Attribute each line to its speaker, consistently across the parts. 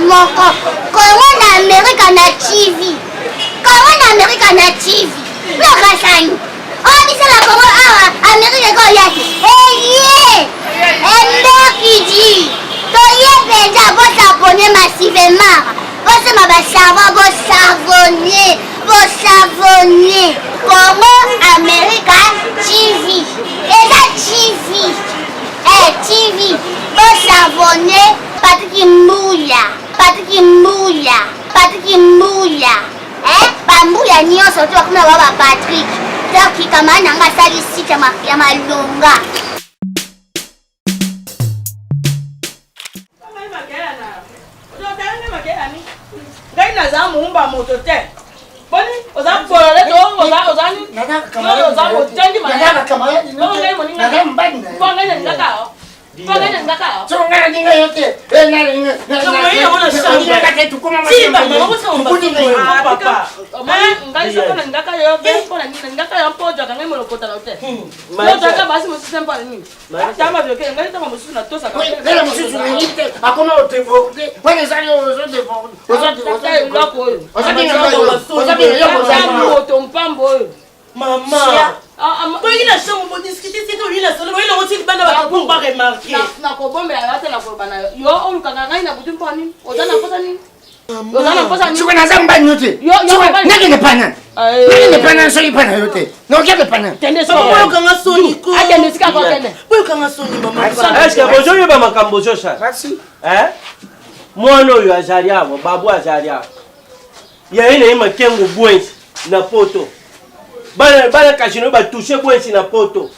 Speaker 1: Moko kongo na amerika na tv kongo na amerika na tv lokasani oyo biso na kongo awa amerika ekoya te eye emberkidi toye mpenza bosabone massivement bosomba basavon bosavone bosavone congo america tv eza tv eh, tv bosavone patiki mbuya patiki mbuya patiki mbuya eh, bambuya nyonso to bakoma ba ba patrik donc kamara na nga asali site ya malonga.
Speaker 2: Ngai naza moumba moto te boni oza bolole to oza nini oza motendi ngai moninga mpo ngai nalingaka yo mpo ngai nalingaka yo
Speaker 3: soki ngai nalinga yo te
Speaker 2: ngai soko nalingaka yo mpe mpo nalingaka yo mpo ozwaka ngai molokota na yo te ozwaka basi mosusu mpo na nini Tama vyoke ngai tama mosusu na tosaka.
Speaker 3: Lela mosusu nayebi te akoma odeborde wana ezali ozo deborde
Speaker 2: eloko oyo moto mpambo oyo
Speaker 4: mama boyaki na chambre bodiskute seke oyi na solo boyi nango ti libanda bato po baremarke
Speaker 2: nakobombela yo te nakoloba na yo yo olukaka ngai na butu mpo nini oza na mposa nini oza na mposa nini
Speaker 3: soki naza mobali yo te nakende pana nakende pana soki pana yo te nokende pana
Speaker 4: boyokanga soni ko
Speaker 2: akende esika kokende
Speaker 4: boyokanga soni mama
Speaker 5: eske bozoyeba makambo ozosala mwana oyo azali awa babu azali awa yaye na ye makengo bwensi na poto bana bana kasino batouche bwensi na poto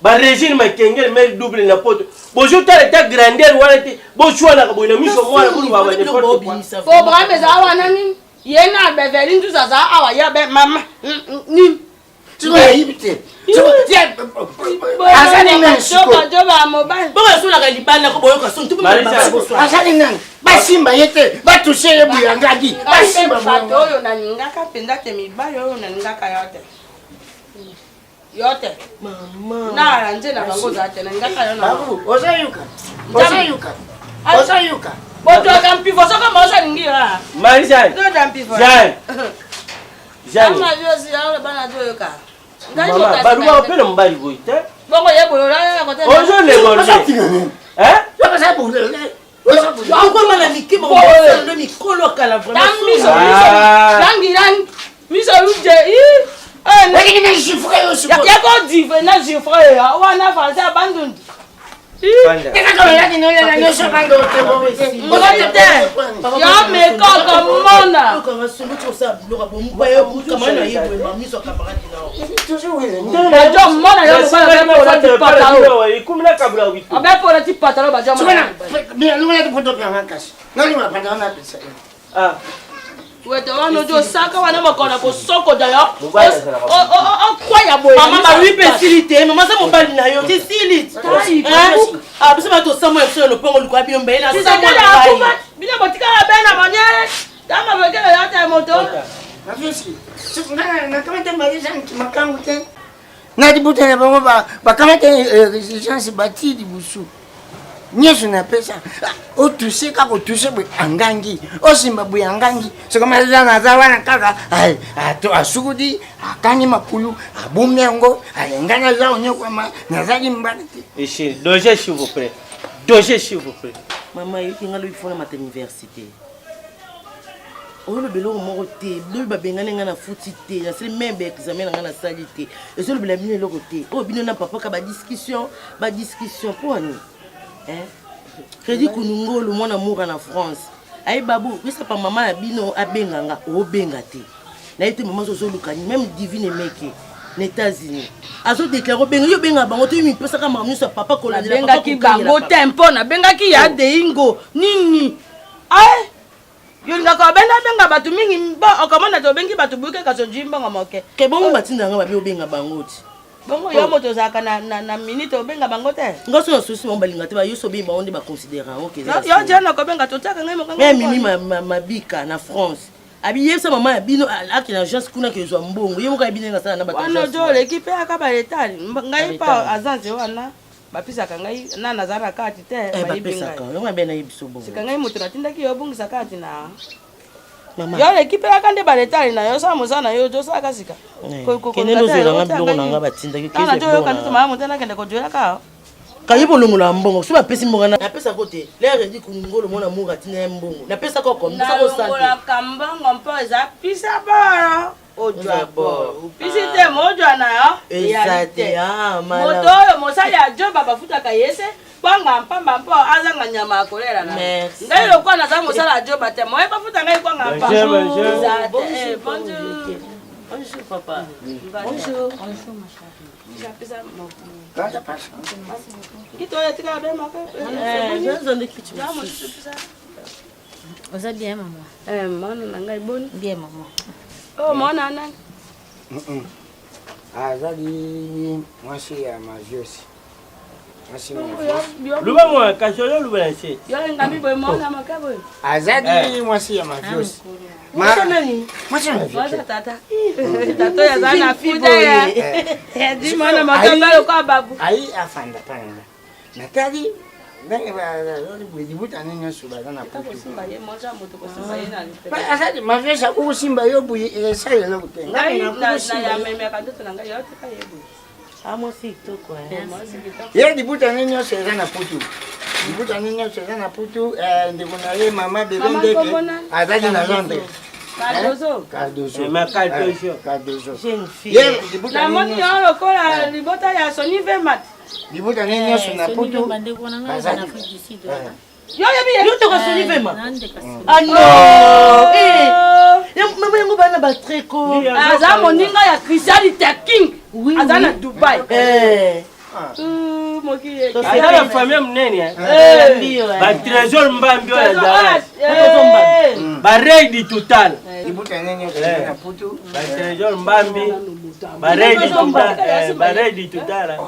Speaker 5: Ba Regine Makengele mère double na poto. Bozo tala ta grandeur wana te. Bochwanaka boye na miso mwana bulu ba n'importe quoi.
Speaker 2: Programme eza wana nini? Ye na Beverly Nzuzi aza awa ya be mama nini?
Speaker 3: Ayibi te. Azali nani sikoyo?
Speaker 4: Bongo asolaka libanda ko boyoka soni
Speaker 3: Azali nani? Basimba ye te, batushe ye buyangaki. Basimba
Speaker 2: bato oyo nalingaka mpenza te mibali oyo nalingaka yo te. Yo te.
Speaker 4: Mama.
Speaker 2: Na arrange na bango oza te nalingaka yo na.
Speaker 3: Babu, ozoyoka. Ozoyoka. Ozoyoka.
Speaker 2: Botwaka mpifo soko mosa alingi yo.
Speaker 5: Marie Jeanne.
Speaker 2: Toza mpifo.
Speaker 5: Jeanne. Jeanne.
Speaker 2: Ama yo si yo bana toyoka. Ngai
Speaker 5: Mama,
Speaker 2: moto
Speaker 5: baluka mpe na mobali boye te.
Speaker 2: Bongo ye boyo la kote.
Speaker 5: Ozo déborde. Hein?
Speaker 4: Okoma na mike bakosala mikolo ya kala vraiment.
Speaker 2: Miso miso miso luje. Yako dive na gifre wana français ya bandundu. Yo mekaka mona. Bajo mona yo mobala bepola ti patalo. Abepola ti patalo bajo mona. Wete wana ojo osaka wana mokolo na kosokoda yo okwaya boye.
Speaker 4: Mama bawi mpe esili te mama aza mobali na yo te esili biso bato osamwa biso na lopango luka bino mbaye na samwa
Speaker 2: bino botikala be na manyele tama bokela yo te moto
Speaker 3: nakamata marie makangu te na libuta na bango bakamata résistance bati libusu nyonso napesa otuse kaka otuse boye angangi osimba boye angangi soki maza naza wana kaka asukudi akangi makulu abomi yango ngai naza onyokwama nazali mbala te
Speaker 5: Ici, doge s'il vous plaît. Doge s'il vous plaît.
Speaker 4: Mama yoki nga lobi fona mata université. Oloba eloko moko te lobi babengani nga na futi te nasali meme ba examen na nga nasali te ezolobela bino eloko te oyo bino na papa ka badiscussion badiscussion mpo wani Fredi Kunungolu mwana mura na France aye babu pesa pa mama na bino abenga nga obenga te naye te mama ozoluka nini meme divine emeke na États-Unis azodeklare obenga yo obenga bango te yo mipesaka makambo nyonso ya papa kolandela
Speaker 2: nabengaki bango te mpo nabengaki ya deingo nini. Obenda benga bato mingi mpo okomona te obengi bato buke kasi ojui mbongo moke.
Speaker 4: Ke bongo batinda nga babi obenga bango ti.
Speaker 2: Bongo yo moto ozalaka na, na, na minute obenga bango te.
Speaker 4: Nga so na susi bango balinga te ba yo so obengi bango nde ba considère yango ke
Speaker 2: eza. Yo jana kobenga totiaka ngai mokongo.
Speaker 4: Mais Mimi ma, ma, mabika na France. Abi yebisa mama ya bino ake na agence kuna ke ezwa mbongo. Ye moko ayebi ndenge asala na bato.
Speaker 2: Wana ojo oleki pe aka ba etali. Ngai pa agence wana. Bapesaka ngai na naza na kati te.
Speaker 4: Eh, bapesaka. Yango abe na yebiso bongo.
Speaker 2: Sika ngai moto natindaki yo obungisa kati na. Mama. Yo oleki pe aka nde ba etali na yo sala mosala na yo osalaka sika.
Speaker 4: Eh, kende nozwela nga biloko na nga batindaki
Speaker 2: kezwa biloko na nga. Mama moto nakende kojuelaka.
Speaker 4: Kaye bolongola mbongo soki bapesi mbongo napesa ko te lere edi kungolo mwana amour atinda ye mbongo napesa ko
Speaker 2: komisa ko sante nalongolaka mbongo mpo eza pisa boro ojwa boro opisi te mojwa na yo
Speaker 4: eza te ah,
Speaker 2: moto oyo mosali ya joba bafutaka ye se kwanga mpamba mpo azanga nyama ya kolela na ngai lokola naza mosala ya joba te moye bafuta ngai kwanga mpamba eza te eh, bonjour
Speaker 4: bonjour papa bonjour
Speaker 6: bonjour ma chérie Oza bien maman?
Speaker 2: Eh, mwana na ngai boni?
Speaker 6: Bien maman.
Speaker 2: Oh, mwana nani?
Speaker 3: Azali mwasi ya maviosi.
Speaker 5: Luba mwa kasi oyo luba na se.
Speaker 2: Yo ngambi boye mwana moke boye.
Speaker 3: Azali mwasi ya maviosi.
Speaker 4: Mwasi nani?
Speaker 3: Mwasi ya maviosi.
Speaker 2: Mwasi tata. Tata oyo aza na futa ya. Di mwana moke lokola babu.
Speaker 3: Ayi afanda pana. Natali ndenge bazali boye libuta nde nyonso baza na poto azali mavesi akokosimba yo boye esali eloko te ngai ye libuta nde nyonso eza na poto libuta nde nyonso eza na poto eh, ndeko na ye mama bebe ndeke azali na londres
Speaker 2: Cardozo.
Speaker 3: Cardozo.
Speaker 5: Cardozo.
Speaker 3: Cardozo.
Speaker 2: Namoni yo lokola libota ya Sony Vemat.
Speaker 3: Libota ne nyonso na poto bazali.
Speaker 2: Yo yebi ye.
Speaker 4: Yo toka Sony Vema. Ah non. Eh. Mama yango bana ba treko.
Speaker 2: Aza moninga ya Christian Luther King. Aza na Dubai.
Speaker 4: Eh.
Speaker 5: Aza na famille monene. Ba trésor mbambi oyo azala. Ba rey du total. Ba trésor mbambi. Ba rey du total. Ba rey du total.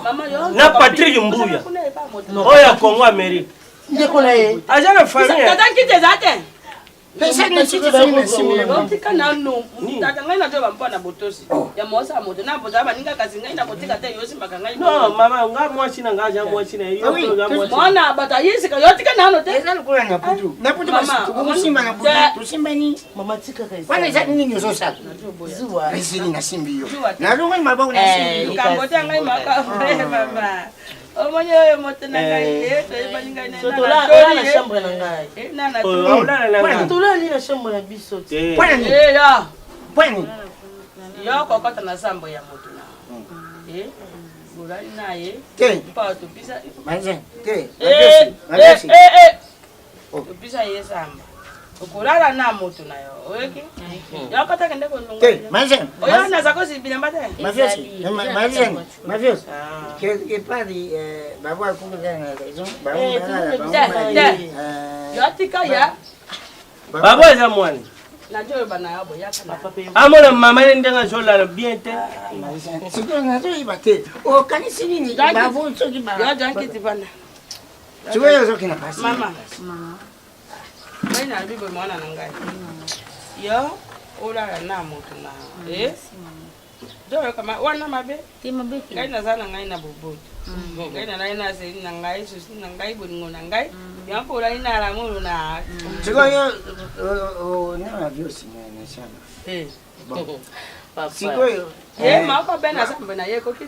Speaker 5: Na Patrick Mbuya. Oyo ya Congo Amérique.
Speaker 4: Ndeko na ye.
Speaker 5: Aza na famille.
Speaker 2: Tata nkiti eza te.
Speaker 3: Pesa na siki soki na simi yango.
Speaker 2: Otika nanu tata ngai nazoba mpo na botosi ya mwasi ya moto na bozala baninga kasi ngai nakotika te yo osimbaka ngai.
Speaker 5: Non mama nga mwasi na nga aza mwasi na yo oza mwasi.
Speaker 2: Mwana bato ayisika yo tika nanu te.
Speaker 3: Eza lokola na putu. Na putu basi tokosimba na putu tosimbani.
Speaker 4: Mama tika ka
Speaker 3: Wana eza nini ozosala?
Speaker 4: Zuwa.
Speaker 3: Esili nasimbi yo. Nalongoli maboko nasimbi yo.
Speaker 2: Likambo te ngai maka mama. Omoni oyo moto na ngai eh, toyebani ngai na
Speaker 4: So tola ola na chambre na ngai.
Speaker 2: Eh, na na
Speaker 5: Olala na ngai.
Speaker 4: Tola ni na chambre na biso te.
Speaker 3: Pwana nini?
Speaker 2: Eh, ya.
Speaker 3: Pwana nini?
Speaker 2: Yo kokota na sambo ya moto na. Eh, bolali na ye.
Speaker 3: Te.
Speaker 2: Mpo topisa.
Speaker 3: Mazen, te.
Speaker 2: Eh,
Speaker 3: Maviosi,
Speaker 2: eh, eh, eh.
Speaker 3: Oh.
Speaker 2: Topisa ye samba. Okolala na moto na yo, oyoki? Yo kota kende kolonga.
Speaker 3: Te, Mazen.
Speaker 2: Oyo naza kozibila mba te.
Speaker 3: Maviosi, Mazen, Maviosi. Quelque part, babo akoki na raison, bango balala, bango
Speaker 2: Te,
Speaker 3: bali,
Speaker 2: te. Yo tika ya.
Speaker 5: Babo aza mwana.
Speaker 2: Nazoyoba na yo boyaka na.
Speaker 5: Amona mama ne ndenge azolala bien te.
Speaker 3: Mazen, sikoyo nazoyeba te okanisi nini babo soki ba
Speaker 2: Yo jankiti bana.
Speaker 3: sikoyo ozokenda pasi
Speaker 2: Mama. Ngai nalobi boye mwana na ngai. Yo olala na moto na eh? Oyoka wana mabe?
Speaker 6: Te mabe te.
Speaker 2: Ngai naza na ngai na boboto. Ngai nalali na seli na ngai, susi na ngai, bolingo na ngai. Yo mpe olali na lamulu na.
Speaker 3: sikoyo na maviosi na shamba
Speaker 2: Eh.
Speaker 3: sikoyo
Speaker 2: Ye moko be na sambo na ye koki.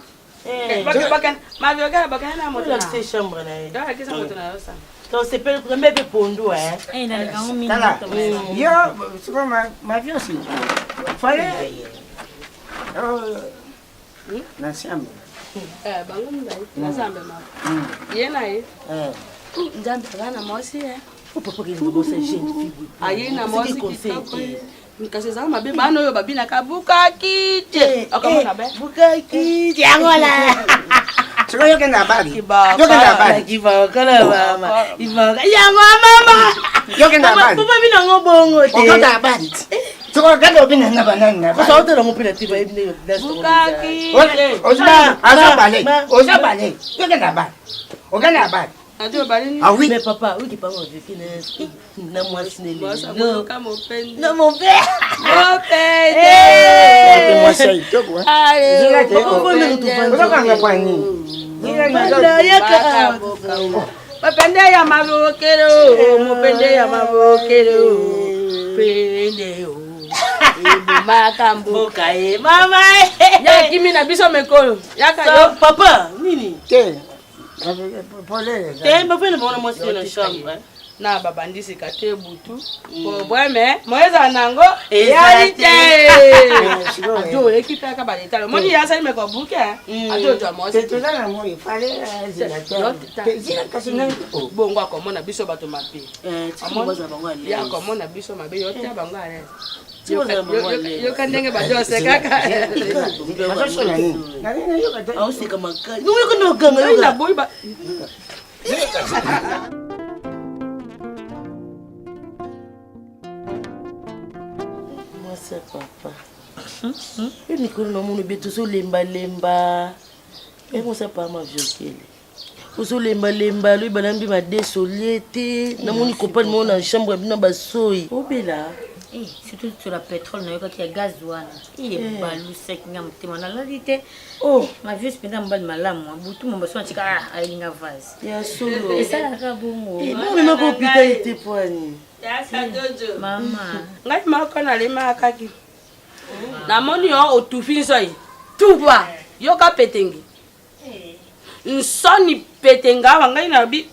Speaker 2: Maviokela bakenda na moto na.
Speaker 4: Olakisa chambre na ye.
Speaker 2: Olakisa moto na yo samba.
Speaker 4: To sepeli kukambe pe pondu eh.
Speaker 6: Eh, naleka yango mingi.
Speaker 3: tala yo sikoyo maviosi fale na shamba
Speaker 2: Eh, bango mibale na zambe moko. Ye na ye. Nzambe aza na mwasi ye.
Speaker 4: Papa ke ngobosa jeune fille.
Speaker 2: Aye na mwasi kitoko ye. Kasi ezala mabe bana oyo babinaka bukaki te. Okomona be.
Speaker 4: Bukaki yango la.
Speaker 3: Sikoyo yokenda na bari. Yokenda na bari.
Speaker 4: Kibakala mama. Ibaka. Yango mama.
Speaker 3: Yokenda na bari.
Speaker 4: Papa bino ngo bongo te.
Speaker 3: Okota na bari. Sikoyo kende obina na banani na bari.
Speaker 4: Kosa otela ngo pela te ba yebi ndenge place.
Speaker 2: Bukaki.
Speaker 3: Oza aza bale. Oza bale. Yokenda na bari. Okenda na bari.
Speaker 2: Ado bale ni.
Speaker 3: Ah oui.
Speaker 4: Mais papa, oui qui parle avec na mwasi ne
Speaker 2: lelo.
Speaker 4: Na mon père.
Speaker 2: Mon père.
Speaker 3: Mwasi ya kitoko. Ozokanga kwa nini?
Speaker 2: Mopende ya mabokelo, mopende ya mabokelo, pende o. Ebomaka mboka ye mama. Ya kimi na biso mekolo. Yaka yo.
Speaker 4: Papa, nini?
Speaker 3: Te.
Speaker 4: Te, bafai na bango na mwasi na chambre.
Speaker 2: Na babandi sika te butu problème moyeza nango eyali te adi oleki kaka baletala omoni ye asali meko buke adi ozwa mwasi bongo akomona biso bato mabe ye akomona biso mabe yo te bango alese yoka ndenge bato osekaka
Speaker 4: aoseka makasi yoka nde oganga
Speaker 2: naboyi
Speaker 4: mwasi ya papa ye mikolo na omona obe tozolembalemba ye mwasi ya papa maviokele ozolembalemba loyi balambi madeso olie te namoni kopani moko na chambre ya bino basoi obela
Speaker 6: Eh, surtout sur la pétrole nayokaki ya gaz wana ebalusaki nga motema nalali te
Speaker 4: oh.
Speaker 6: Ma vieux mpenza mobali malamu butu mombaso natika ah, ayelinga vase
Speaker 4: ya solo
Speaker 6: esalaka bongo
Speaker 4: bomemaka hôpital te poani
Speaker 6: mama
Speaker 2: ngai moko nalemakaki namoni yo otufi nsoi tuba yoka petengi nsoni petenga awa ngai nalobi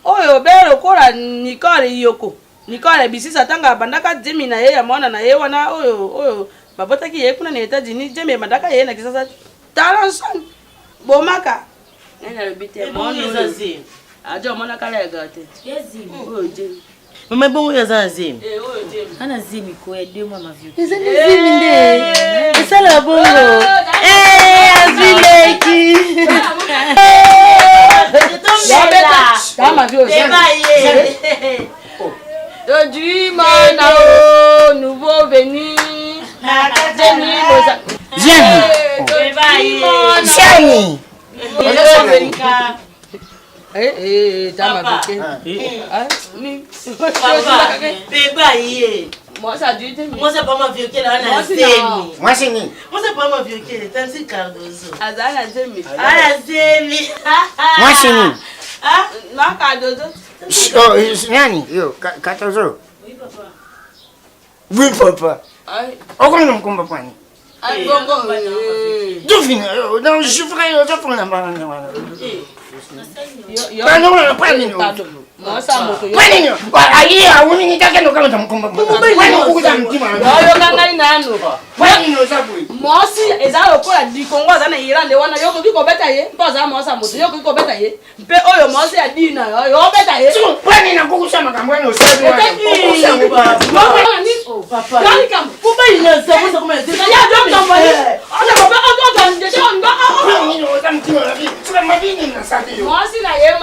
Speaker 2: oyo be lokola Nicole Yoko Nicole Bisisa ntango abandaka jemi na ye ya mwana na ye wana oyo oyo babotaki ye kuna na États-Unis jemi ebandaka ye na Kisasa tala nsoni bomaka ngai nalobi te ajo omonaka lega te oyo jemi
Speaker 4: mama bongo oyo aza na zemi
Speaker 6: ana zemi ko ya 2 mois ma vieux
Speaker 4: eza nde zemi nde esala bongo azwi leki
Speaker 2: Dodimana o nouveau venu Jenny Boza
Speaker 3: Jenny Jenny
Speaker 4: Papa, ye. Mwasi pa maviokele ana zemi.
Speaker 3: Mwasi nini?
Speaker 4: Mwasi pa maviokele Tansi Cardozo.
Speaker 2: Aza na zemi.
Speaker 4: Ana zemi.
Speaker 3: Mwasi nini?
Speaker 2: Ah, na Cardozo.
Speaker 3: Oh, nani? Yo, Cardozo.
Speaker 6: Oui papa.
Speaker 3: Oui papa. Okomi na mkomba pwani.
Speaker 2: Ay, bongo.
Speaker 3: Dufina, non, je ferai, je ferai na bana. Pano, pano. Pano, ayi, awuni ni take no kama mkomba. Pano kukuza mtima.
Speaker 2: Yoka ngai nanu.
Speaker 3: Pano zabui.
Speaker 2: Mwasi eza lokola dikongo aza na Irlande wana yo okoki kobeta ye mpo aza mwasi ya moto yo okoki kobeta ye mpe oyo mwasi ya dina yo obeta ye
Speaker 3: Pano na kukusa makambo wana osali wana.
Speaker 2: Mwasi na ye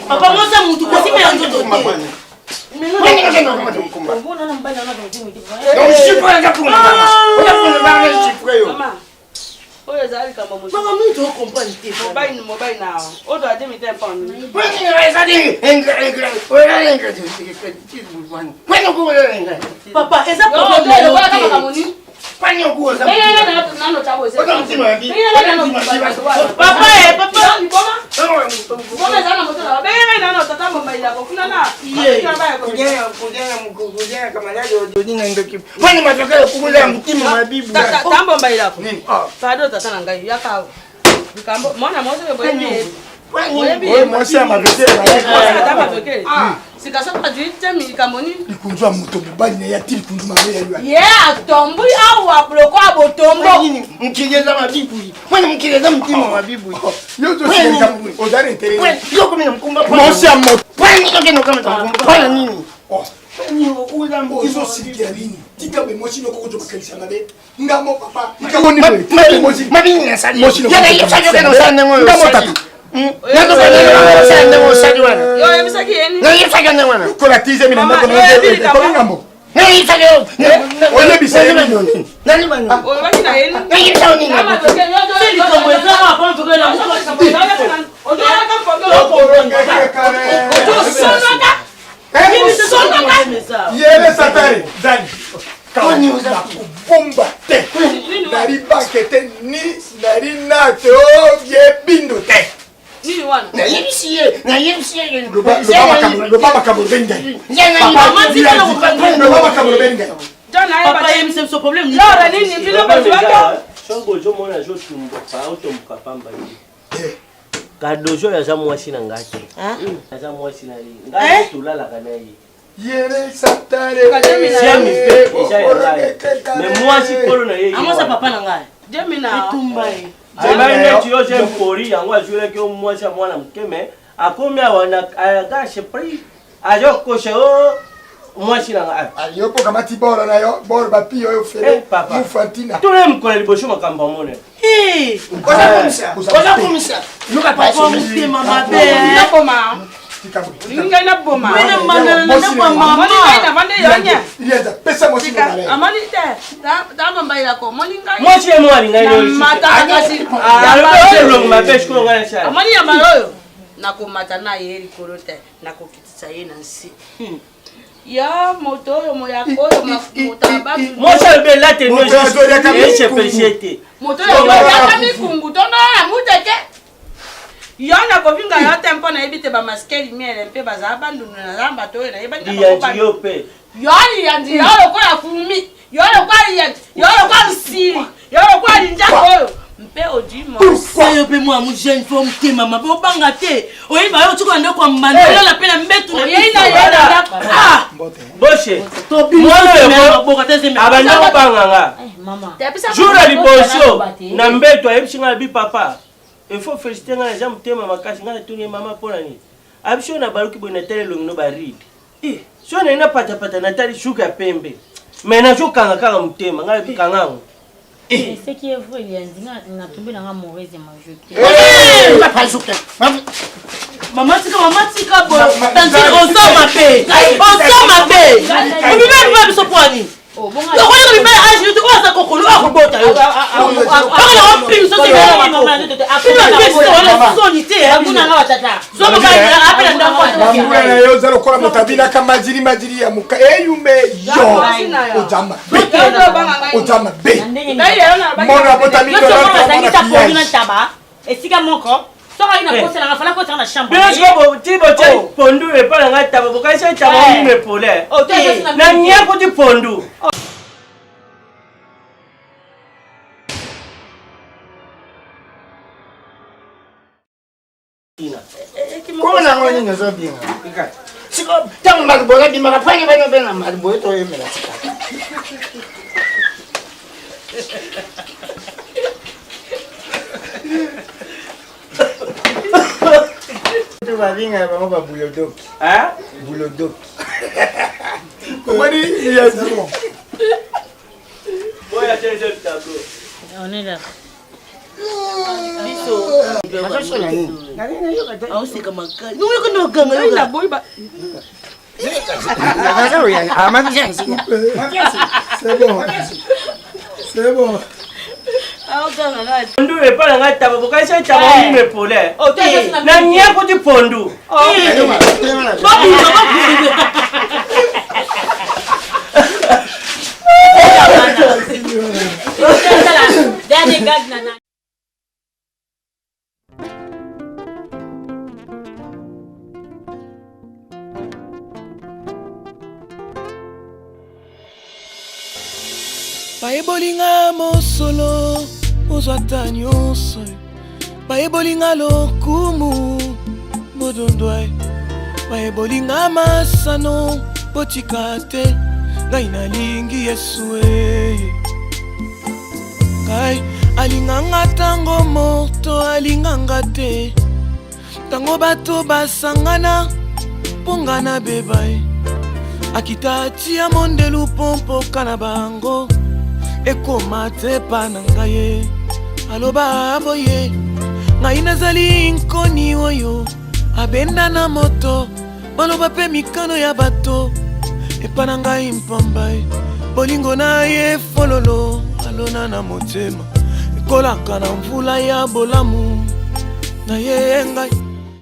Speaker 4: Papa mwasi ya mutu kosimba ya nzoto te.
Speaker 2: Oyo ezali likambo mosusu.
Speaker 4: Mama mutu okomprendre te.
Speaker 2: Mobali mobali na oyo ademi te mponi.
Speaker 4: Papa eza problème na yo te. Papa eh papa.
Speaker 2: Pardon tata na ngai yaka likambo mwana mwasi oyo boyebi ye
Speaker 7: oyo mwasi ya mavete
Speaker 2: sika soki azwi te likambo nini
Speaker 7: likunzu ya moto mobali na ye ati likunzu mabe ya yo
Speaker 2: ye atombwi awa bloko ya botombo
Speaker 3: mokili eza mabibui mwana mokili eza motema mabibui
Speaker 7: yo ozosilika oza na intere
Speaker 3: yo komi na mokumba
Speaker 7: mwasi ya moto
Speaker 3: pwani okende okamata mokumba mpona nini
Speaker 7: Oh. Ozosilikela nini? Tika be mwasi noko kozwa makanisi ya mabe. Nga mo papa. Kola tize mina ndako na yo ekomi ngambo. Oyebisa ye nini? Yele satari zani nakobomba te nali banke te ni nali nate obye bindo te.
Speaker 3: Nayebisi ye, nayebisi ye.
Speaker 7: Loba makambo olobeli ngai, loba makambo olobeli ngai.
Speaker 4: Papa yebisa biso problème nini?
Speaker 2: Laura nini bino bozwaka?
Speaker 5: Soki ozomona azotumbuka, aotomboka pamba te. Kadozo oyo aza mwasi na ngai te. Aza mwasi na ye. Ngai tolalaka na ye.
Speaker 7: Yele satare.
Speaker 5: Zemi mpe eza ya ngai. Mais mwasi kolo na ye.
Speaker 4: Amosa papa na ngai.
Speaker 2: Jemina.
Speaker 4: Etumba ye.
Speaker 5: Jemai neti yo je mpori yango azwelaki yo mwasi ya mwana moke mais akomi awa na agashe prix azokosha yo mwasi na ngai.
Speaker 7: Yo mpo kamati boro na yo boro bapi oyo fere mufantina.
Speaker 5: Tuna ye mokolo ya liboso makambo amona.
Speaker 3: Oza kumisa. Luka
Speaker 4: papa motema mabe.
Speaker 2: Naboma. Ngai naboma. Amoni ngai navandi yo nye.
Speaker 7: Pesa mwasi na ngai.
Speaker 2: Amoni te. Ta mambaila ko. Amoni ngai.
Speaker 5: Mwasi ye mwa alingai yo.
Speaker 2: Mata kasi.
Speaker 5: Alobi elongi mabe sikoyo ngai nasala.
Speaker 2: Amoni ya oyo. Nakomata na ye likolo te. Nakokitisa ye na nse. Ya moto oyo moyaka oyo moto abatu.
Speaker 5: Mwasi alobi elate no esepelisi ye te.
Speaker 2: Moto oyo aliaka mikungu tondo na muteke. Yo nakofinga yo te mpo nayebi te bamaske lumiere mpe bazala bandundu naza bato oyo nayebani na bango
Speaker 5: Liyanzi yo mpe.
Speaker 2: Yo liyanzi yo lokola fumi yo lokola liyanzi yo lokola nsili yo lokola linjaka oyo mpe odi
Speaker 4: mo yo mpe mwa mu jeune fo motema mabe obanga te oyeba yo otuka ndako ya mbanda olala mpe na mbetu na
Speaker 2: Oyei na yo na ndako.
Speaker 4: Ah!
Speaker 5: Boshe mwana oyo abanda kobanga nga jour ya liboso na mbeto ayebisi nga abi papa il faut féliciter nga naza motema makasi. Nga natuni ye mama mpo na nini? Abi soki nabaluki boye natali elongi no baride, soki nalingi napatapata natali suki ya pembe, mais nazokanga kaka motema. Nga nabi kanga yango.
Speaker 6: Ce qui est vrai, Lianzi, nga natombe nanga amoureuse ya Majoki.
Speaker 4: Mama tika, mama tika boye. Tantine oza mabe. Oza mabe. Obima bima biso po nini? Okoyaka mibali age yote oyo aza kokolo oyo akobota yo. Bakala opimisa te wana soni te. Zwa mobali apela ndako.
Speaker 7: Bambula na yo oza lokola moto abinaka majiri majiri ya moka eyumbe yo oza mabe, oza mabe. Mona abotami
Speaker 6: esika moko soki ayi na kosa nanga fala kotanga na chambre.
Speaker 5: Bino sikoyo ti botia pondu epai na ngai taba bokanisi taba omime pole na nia kuti pondu.
Speaker 3: Kombo nango nini ozobinga? Siko ntango bato bozabimaka pwani bano benga bato boye toyemela sika. To babengaka bango babulodoki. Bulodoki.
Speaker 7: Omoni liazi.
Speaker 5: Boya deuxième tableau.
Speaker 6: On est là.
Speaker 4: Biso aoseka makasi nokanga
Speaker 7: C'est bon. C'est bon.
Speaker 5: Pondu epai na ngai taba bokanisi taba omime pole na nia kuti pondu.
Speaker 6: Dernier gag nana.
Speaker 8: Bayebolinga mosolo ozwa ata nyonso, bayebolinga lokumu bodondwa, bayebolinga masano botika te. Ngai nalingi Yesu e, ngai alinganga ntango moto alinganga te, ntango bato basangana mpo nga nabeba ye. Akita tia mondelu mpo mpoka na bango ekoma te epa na ngai ye. Aloba boye, ngai nazali nkoni oyo abenda na moto, maloba mpe mikano ya bato epa na ngai mpamba. Bolingo na ye fololo alona na motema, ekolaka na mvula ya bolamu na ye ngai.